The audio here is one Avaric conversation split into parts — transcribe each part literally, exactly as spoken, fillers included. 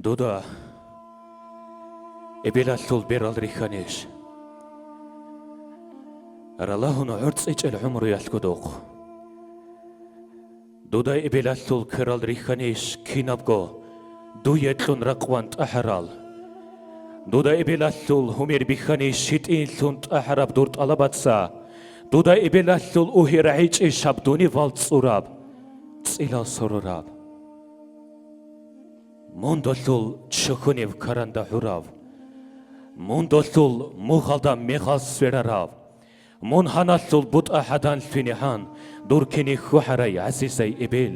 Дуда эбелалъул берал рихьанищ? Ралагьун гӀорцӀичӀел гӀумруялъго духъ. Дуда эбелалъул кверал рихьанищ кинабго дуе кьун ракъван тӀагьарал? Дуда эбелалъул гьумер бихьанищ щитӀинлъун тӀагьараб дур тӀалабаца? Дуда эбелалъул угьи рагӀичӀищ гьаб дунивал цӀураб, цӀилал сорораб? Мун долъул чохьунив каранда гьурав, мун долъул мугъалда мегъал сверарав, мун гьаналъул бутӀа гьадан лъугьинегӀан дур кинихьухӀарай гӀазизай эбел.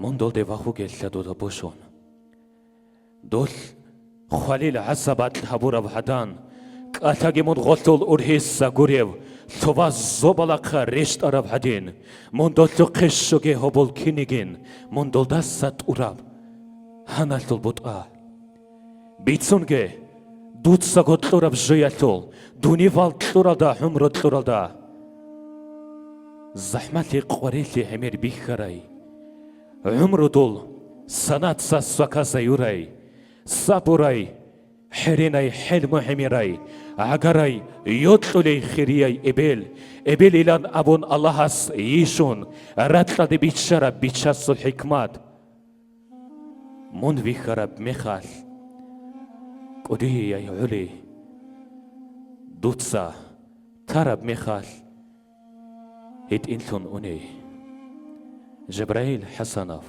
Мун долде вахугелъа дуда божун. Долъ хвалил гӀасаб бакь гьабурав гьадан, кӀалъаги мун гъолъул ургьиса гурев, лъуваз зобалахъа рещтӀарав гьадин, мун долъухъе щоге гьобол кинигин, мун долдаса тӀураб гьаналъул бутӀа. Бицунге, дуцаго кьураб жоялъул, дунивал кьуралда, гӀумру кьуралда. ЗахӀмалъи къварилъи гӀемер бихьарай, гӀумру дул санаца сваказаюрай, сабурай, хӀеренай хӀелму гӀемерай, гӀагарай, йокьулей хирияй эбел, эбелилан абун Аллагьас йищун, ракьалде биччараб бичасул хӀикмат. Мун вихьараб мехалъ, кӀудияй гӀули, дуца тараб мехалъ, гьитӀинлъун уни. Жабраил ХӀасанов.